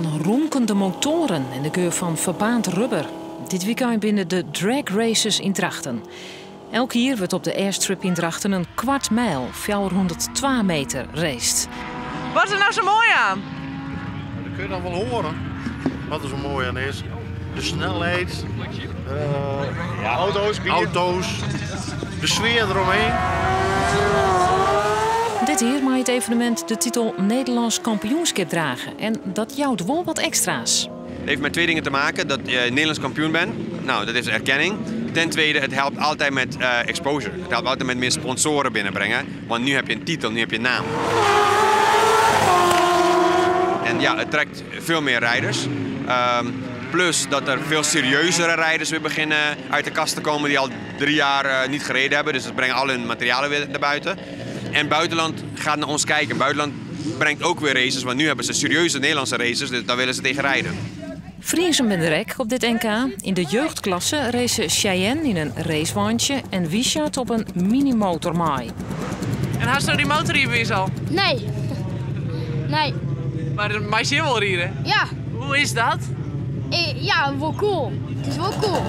fan ronkende motoaren en de geur fan ferbaarnd rubber. Dit wykein binne de drag races yn Drachten. Elk jier wurdt op de airstrip yn Drachten in kwart mijl, 402 meter, raced. Wat is der no sa moai oan? Dat kun je dan wol hearre, wat der sa moai oan is. De snelheid, Auto's, bier. auto's, de sfear deromhinne. Dit jier mei it evenemint de titel Nederlânsk kampioenskip drage en dat jout wol wat ekstra's. Het heeft met twee dingen te maken. Dat je Nederlands kampioen bent. Nou, dat is erkenning. Ten tweede, het helpt altijd met exposure. Het helpt altijd met meer sponsoren binnenbrengen. Want nu heb je een titel, nu heb je een naam. En ja, het trekt veel meer rijders. Plus dat er veel serieuzere rijders weer beginnen uit de kast te komen die al 3 jaar niet gereden hebben. Dus dat brengen al hun materialen weer naar buiten. En buitenland gaat naar ons kijken. Buitenland brengt ook weer racers, want nu hebben ze serieuze Nederlandse racers, dus daar willen ze tegen rijden. Friezen binne der ek op dit NK. Yn de jeugdklasse racen Cheyenne yn in raceweintje en Wichard op in minimotor mei. En hast dy motorrydbewiis al? Nee. Nee. Mar meist hjir wol ride? Ja. Hoe is dat? Ja, wol cool. It is wol cool.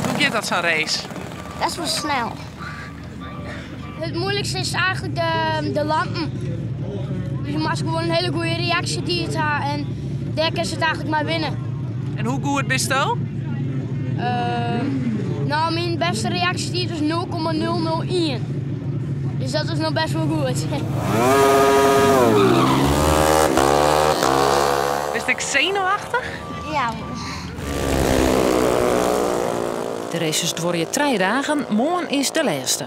Hoe giet dat, sa'n race? Dat is wol snel. It muoilikste is eigentlik de lampen. Dus je moatst gewoan in hiele goede reaksjetiid ha en dêr kinst it eigentlik mei winne. En hoe goed bisto? No, myn bêste reaksjetiid is 0,001. Dus dat is noch bêst wol goed. Bist ek senuweftich? Ja. De races duorje 3 dagen, moarn is de lêste.